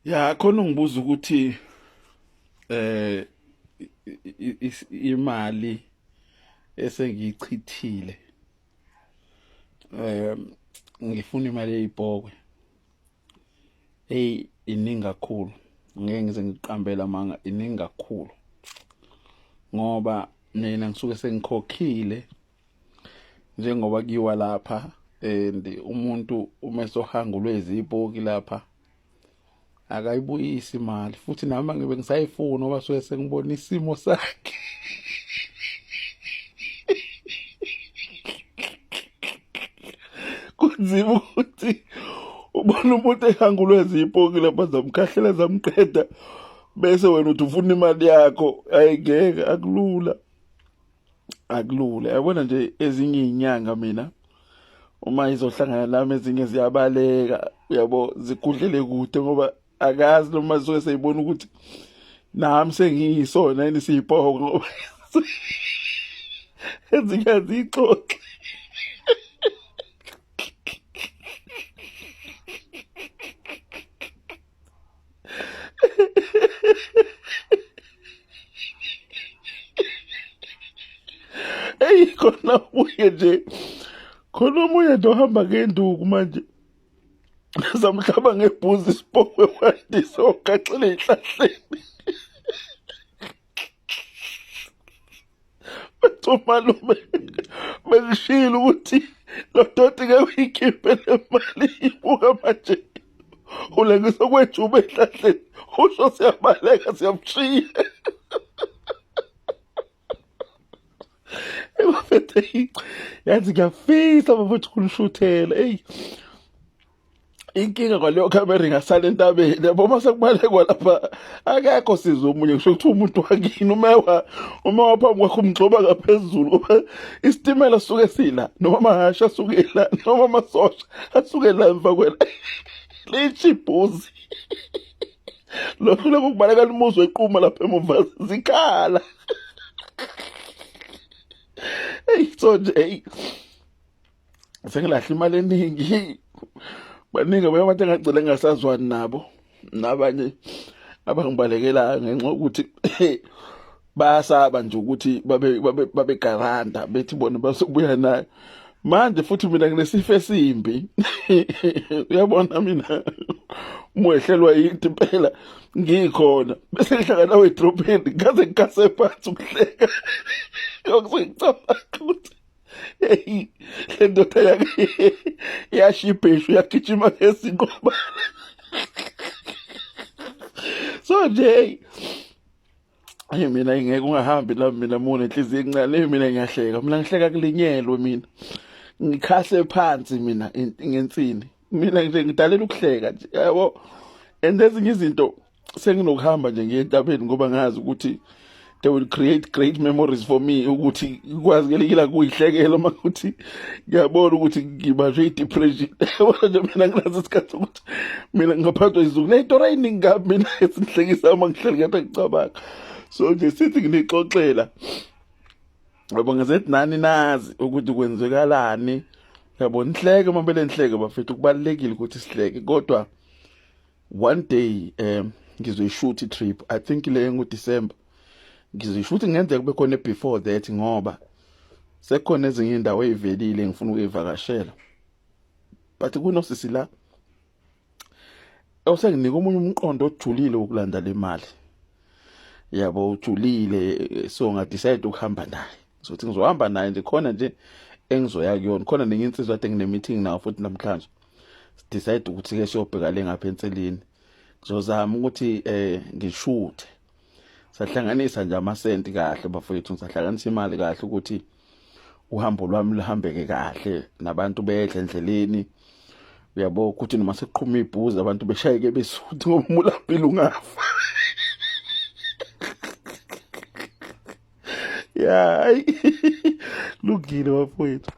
Ya khona ungibuza ukuthi eh imali esengiyichithile eh ngifuna imali eyibhokwe. Hey, iningi kakhulu, ngeke ngize ngiqambele amanga, iningi kakhulu ngoba mina ngisuke sengikhokhile njengoba kuyiwa lapha and umuntu uma esohangulwe izipoki lapha akayibuyisi imali, futhi nami ngibe ngisayifuna ngoba suke sengibona isimo sakhe. Kunzima ukuthi ubona umuntu ehangulwe zipoki lapha, zamkhahlela zamqeda, bese wena uthi ufuna imali yakho. Ayingeke, akulula, akulula. Yabona nje ezinye izinyanga mina uma izohlangana nami ezinye ziyabaleka, uyabo, zigudlele kude ngoba akazi noma zisuke seyibona ukuthi nami sengiyisona yini siyipoko, ngoba ezinye aziyixoxe. Eyi, khona omunye nje, khona omunye nje ohamba ngenduku manje, samhlaba ngebhuzi isipokwe wandisa ogaxele ey'hlahleni. Bathi umalume bengishilo ukuthi lo doti ngeke uyikhiphe le mali, ibuka manje ulengisa kwejuba ehlahleni, usho siyabaleka siyamshiya. Bafethu, yazi ngiyafisa bafethu ukunishuthela. Eyi, inkinga kwaleyo khamera ingasala entabeni, yabo. Uma sekubalekwa lapha akekho siza omunye, ngisho kuthiwa umuntu wakini umewa umewa phambi kwakho umgxoba ngaphezulu, ngoba isitimela suke sila noma amahhashi asuke la noma amasosha asuke la emva kwela leyishibhuzi lokhu lokhu kubaleka limuzwe equma lapha emuva zikhala. Eyi, so nje eyi sengilahle imali eningi. Baningi abanye abantu engagcina ngingasazwani nabo, nabanye abangibalekelayo ngenxa yokuthi bayasaba nje ukuthi babe babe babegaranta bethi bona bazobuya nayo. Manje futhi mina nginesifo esimbi, uyabona, mina mwehlelwa yinto impela ngikhona bese ngihlangana nawe edrobheni ngaze ngikase phansi ukuhleka, yokusengicabanga ukuthi hey, le ndoda yake yashibheshu yagijima ngezinqoba. So nje hey, mina ngeke ungahambi la, mina mune inhliziyo encane, mina ngiyahleka, mina ngihleka kulinyelwe, mina ngikhase phansi mina ngensini, mina nje ngidalela ukuhleka nje, yabo. And ezinye izinto senginokuhamba nje ngiye entabeni ngoba ngazi ukuthi they will create great memories for me, ukuthi ngikwazi ngelinye kuyihlekela uma ukuthi ngiyabona ukuthi ngibanjwe i-depression. Yabona nje mina nginaso isikhathi sokuthi mina ngingaphathwa izulu ney'tori ey'ningi kabi mina ezingihlekisa uma ngihleli ngedwa ngicabanga. So nje sithi nginixoxela ngoba ngizethi nani nazi ukuthi kwenzekalani, yabo. Nihleke uma kumele nihleke bafethu, kubalulekile ukuthi sihleke, kodwa one day ngizoyishoot i-trip. I think le ngo-December ngizoyishoot, ngenzeka kube khona before that ngoba sekukhona ezinye indawo ey'velile ngifuna ukuyivakashela. But kunosisi la osenginika omunye umqondo ojulile wokulanda le mali, yabo, ujulile. So ngadecide ukuhamba naye, ngizothi ngizohamba naye nje khona nje engizoya kuyona khona nenye insizwa ade ngine-meeting nawo futhi namhlanje, decide ukuthi ke siyobheka le ngapha enseleni. Ngizozama ukuthi ngishuthe sahlanganisa nje amasenti kahle bafowethu, ngisahlanganisa imali kahle ukuthi uhambo lwami luhambeke kahle nabantu bedle endleleni, uyabo, ukuthi noma sekuqhuma ibhuzi abantu beshayeke besuthi ngoba umulampilo ungafa. Ya, hayi, kulungile bafowethu.